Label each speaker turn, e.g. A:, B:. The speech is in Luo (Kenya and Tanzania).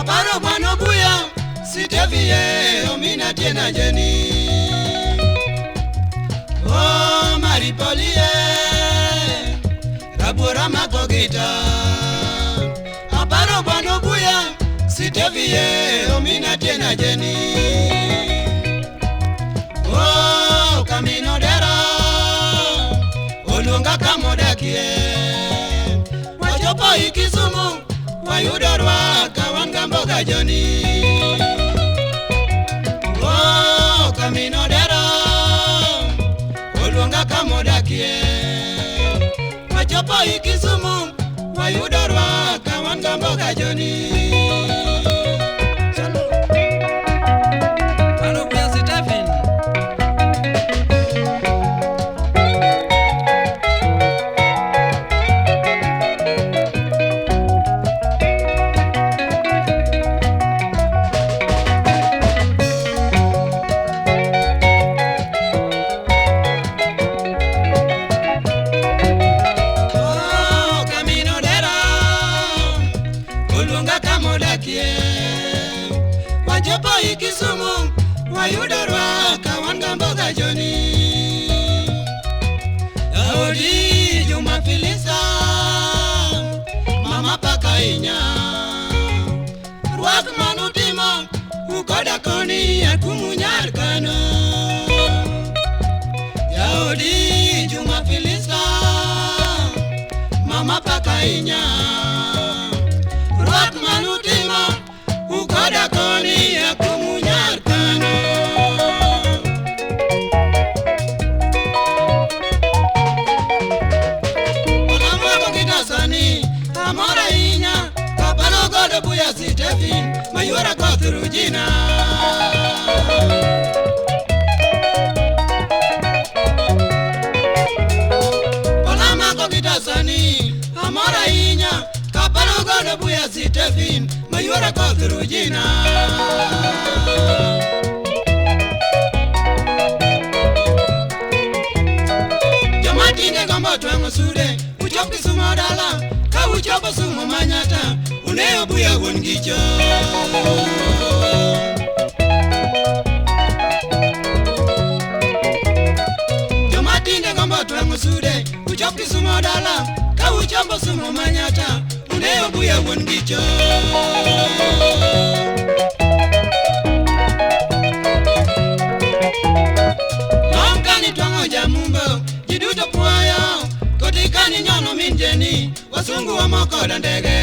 A: Aparo mano buya sitevie omina tiena jeni. Oh Maripolie rabura makogita. Aparo mano buya sitevie omina tiena jeni. Oh kamino dera olunga kamodakie. Wachopo Kisumu wayudo rwaka wan ga mboga Joni. Oh kamino dera olunga kamodakie. Wachopo Kisumu wayudo rwaka wan ga mboga Joni. Wachopo Kisumu wayudo rwaka wan ga mboga Joni. Daudi Juma Filisa mama paka inya. Rwak manutimo ukoda koni akumunyar kano. Daudi Juma Filisa mama paka inya. Rwak manutimo ukoda koni akumunyar kano. Olamoko kitasani amora inya kapano godo buya sitefin mayuara koth rujina. Olamoko kitasani amora inya kapano godo buya sitefin mayuara koth rujina. Jomatinde gombo twang'o sude uchop Kisumo dala ka uchopo sumo manyata uneyo buya wuon gicho. Jomatinde gombo twang'o sude uchop Kisumo dala ka uchopo sumo manyata uneyo buya wuon gicho. Longkani twang'o jamumbo ji duto puoyo koti kani nyono min jeni wasungu wamoko koda ndege.